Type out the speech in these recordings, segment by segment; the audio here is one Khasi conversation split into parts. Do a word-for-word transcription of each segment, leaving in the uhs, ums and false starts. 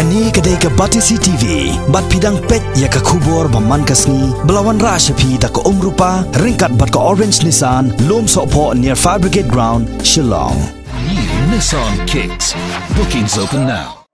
Kane ka dei ka Batesi T V, bad phi dang peit ïa ka khubor ba man ka sngi, ba la wanrah sha phi da ka Umrupa, ryngkat bad ka Orange Nissan, Lumsohphoh near Fire Brigade Ground, Shillong. New Nissan Kicks. Bookings open now.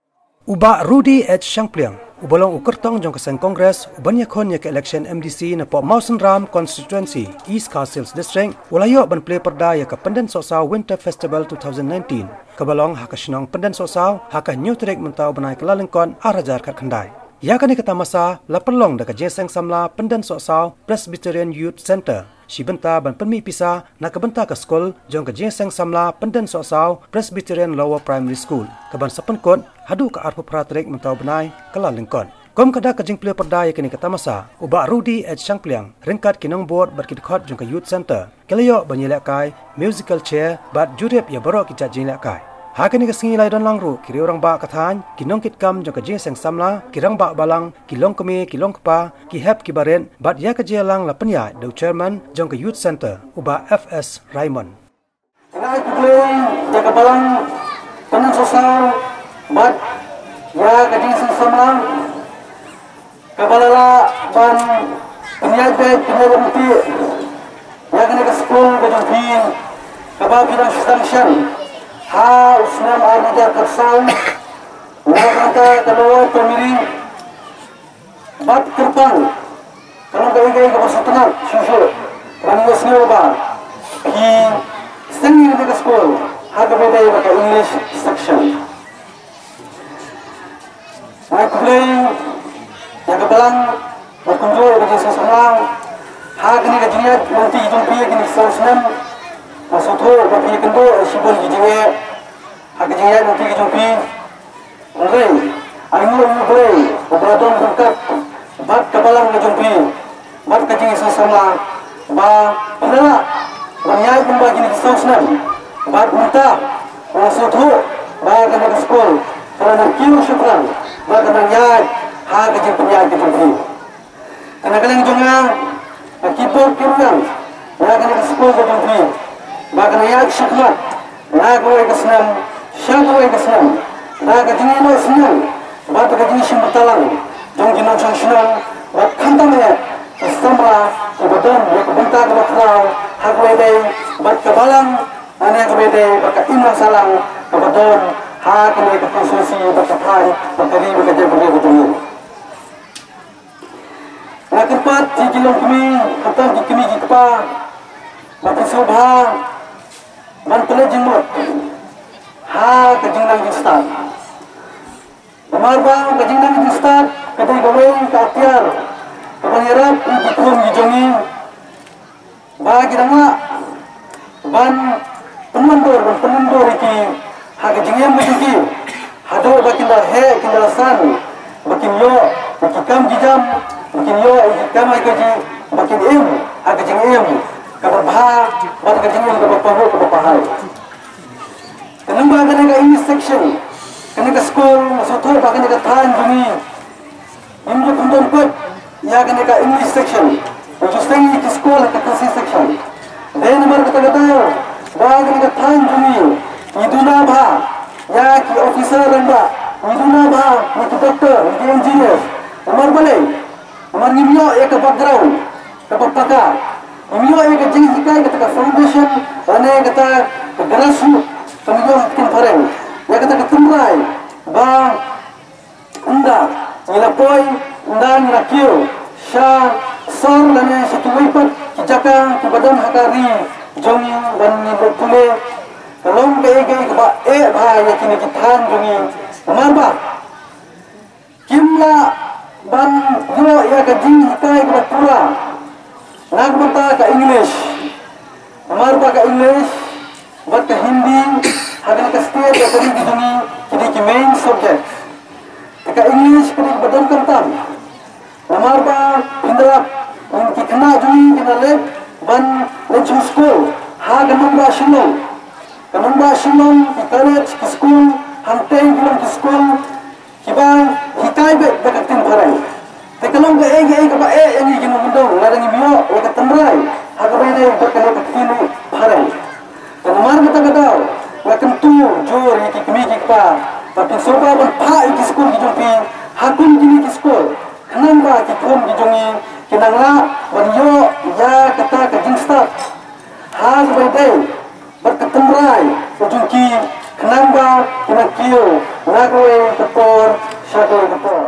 U Bah Rudy H Shangpliang, uba long u kyrtong jong ka seng Congress, uban ïakhun ïa ka election M D C napoh Mawsynram Constituency, East Khasi Hills District, u la ïoh ban plie pyrda ïa ka Pyndensohsaw Winter Festival two thousand nineteen, kaba long ha ka shnong Pyndensohsaw, ha ka hynñiew tarik mynta u bnai Kyllalyngkot, ar hajar khatkhyndai. Ïa kane ka tamasa la pynlong da ka Jingïaseng Samla Pyndensohsaw Presbyterian Youth Centre, shi bynta ban pynmih pisa na ka bynta ka skul jong ka Jingïaseng Samla Pyndensohsaw Presbyterian Lower Primary School, kaban sa pynkut haduh ka arphew phra tarik mynta u bnai Kyllalyngkot. Kum ka dak ka jingplie pyrda ïa kane ka tamasa, u Bah Rudy H Shangpliang, ryngkat ki nongbud bad ki dkhot jong ka Youth Centre, ki la ïoh ban ïalehkai musical chair bad jurip ïa baroh ki jait jinglehkai. Ha kane ka sngi la ïadon lang ruh ki riew rangbah ka thaiñ, ki nongkitkam jong ka Jingïaseng Samla, ki rangbah balang, ki longkmie, ki longkpa, ki hep ki barit, bad ïa ka jingïalang la pynïaid da u chairman jong ka Youth Centre, u Bah F S Raymond. Nga ai khublei ïa ka Balang Pyndensohsaw bad ïa ka Jingïaseng Samla, kaba la lah ban pynïaid beit, pynïaid ryntih ïa kane ka skul ka jong phi, kaba phi dang sdang shen ha u snem ar hajar khatsaw, na ka bynta ka Lower Primary. Bad kyrpang, ka long kaei kaei kaba sngewtynnat shuh shuh ban ïohsngew ba phi seng ïa kane ka skul ha kaba ïadei bad ka English section. Nga ai khublei ïa ka Balang bad kumjuh ïa ka Jingïaseng Samla ha kane ka jingïaid lynti jong phi ïa kine ki saw snem. Nga sngewthuh ba phi ïakynduh ïa shibun ki jingeh ha ka jingïaid lynti jong phi. Hynrei ai nguh ïa U Blei uba la don ryngkat bad ka Balang ka jong phi bad ka Jingïaseng Samla, ba phi la lah ban ïaid lyngba kine ki saw snem. Bad mynta nga sngewthuh ba kane ka skul ka la nang kiew shaphrang bad ka nang ïaid ha ka jingpynïaid ka jong phi. Kane ka liang jong nga, nga kyrpad kyrpang ïa kane ka skul ka jong phi ba kan ïaid shakhmat na kawei ka snem sha kawei ka snem, da ka jingïaid snem bad ka jingïashim bynta lang jong ki nongshong shnong, bad khamtam eh ki samla kiba don ïa ka bynta kaba khraw ha kaba ïadei bad ka Balang, lane ha kaba ïadei bad ka imlang sahlang kaba don ha kane ka constituency bad ka thaiñ bad ka ri bad ka jaitbynriew ka jong ngi. Nga kyrpad ïa ki longkmie, khamtam ki kmie ki kpa, ba phin sngewbha ban pynleit jingmut ha ka jingnang jingstad. Namar ba ka jingnang jingstad ka dei kawei ka atiar kaban ïarap ïa ki khun ki jong ngi, ba ki dang lah ban pynwandur, ban pynwandur ïa ki ha ka jingim ka jong ki, haduh ba kin da heh, kin da san, ba kin ïoh ïa ki kam ki jam, ba kin ïoh ïa ki kamai kajih, ba kin im ha ka jingim kaba bha bad ka jingim kaba pahuh kaba pahal. Ka nang ba kane ka English section, kane ka skul, nga sngewthuh ba kane ka thaiñ jong ngi ngim ju pyndonkut ïa kane ka English section, u ju sdang ïa ki skul ha ka Khasi section. Dei namar kata ka daw ba kane ka thaiñ jong ngi ngi duna bha ïa ki officer rangbah, ngi duna bha ïa ki doctor, ïa ki engineers. Namar balei? Namar ngim ïoh ïa ka background kaba paka, ngim ïoh ïa ka jinghikai, kata ka foundation lane kata ka grassroot, kaba ïoh ha ka ktien phareng, ïa kata ka tynrai ba ynda ngi la poi, ynda ngi la kiew sha sor lane sha kiwei pat ki jaka kiba don ha ka ri jong ngi ban ngi leit pule, ka long kaei kaei kaba eh bha ïa kine ki thaiñ jong ngi. Namar ba kim lah ban ïoh ïa ka jinghikai kaba pura na ka bynta ka English. Namar ba ka English bad ka Hindi ha kane ka state ka ri ka jong ngi ki dei ki main subject. Te ka English ka dei kaba donkam tam. Namar ba phin da lap, ki khynnah jong ngi kin da leit ban leit shong skul ha ka nongbah Shillong. Ka nongbah Shillong, ki college, ki skul, hangtei ki long ki skul kiba hikai beit da ka ktien phareng. Te ka long kaei kaei kaba eh ïa ngi ki nongkyndong lada ngim ïoh ïa ka tynrai ha kaba ïadei bad kane ka ktien phareng. Te namar kata ka daw nga kyntu jur ïa ki kmie ki kpa ba phin sngewbha ban phah Ki skul ki jong phi ha kum kine ki skul, khnang ba ki khun ki jong ngi kin nang lah ban ïoh ïa kata ka jingstad ha kaba ïadei bad ka tynrai ka jong ki, khnang ba kin nang kiew na kawei ka por sha kawei ka por.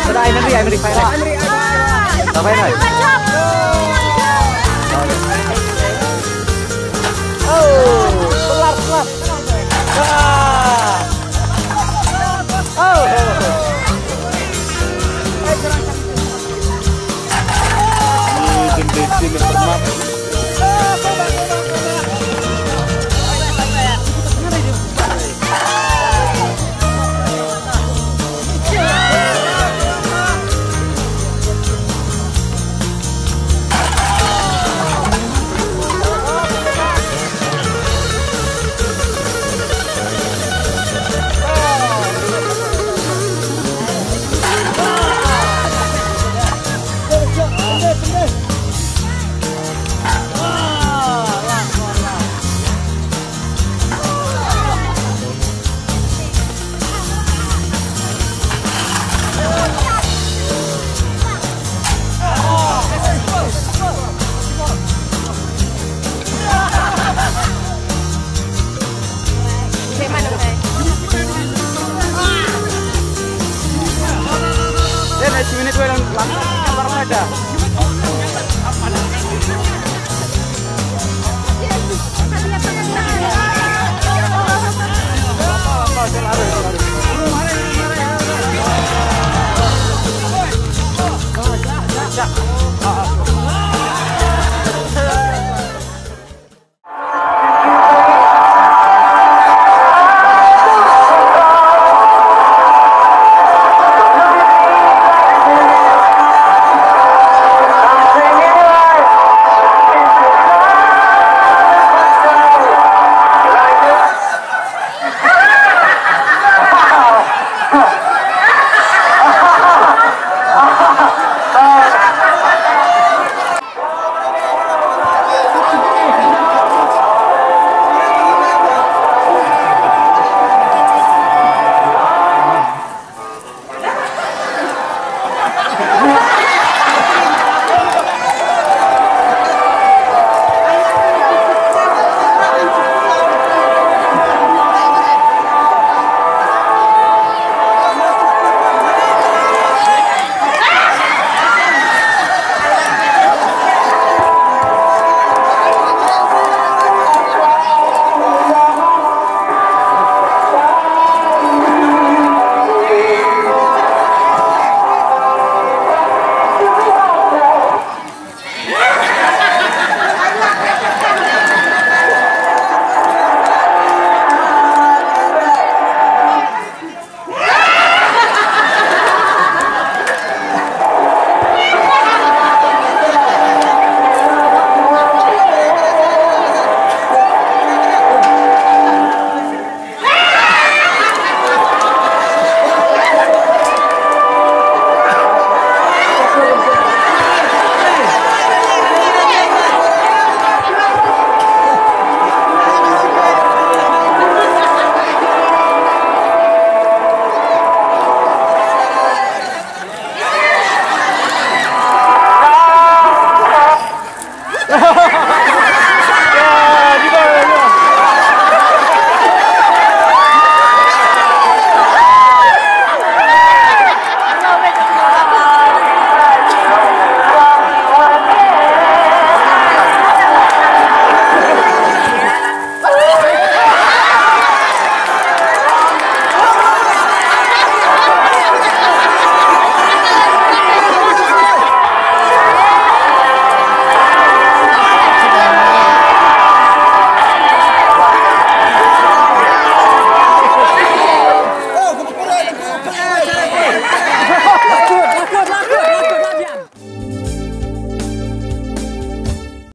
Dah, Henry, Henry, fine. Dah, fine. Oh, keluar, keluar. Ah. Oh. Deh, deh, minit, weh, lang, lang, lang, lang, lang.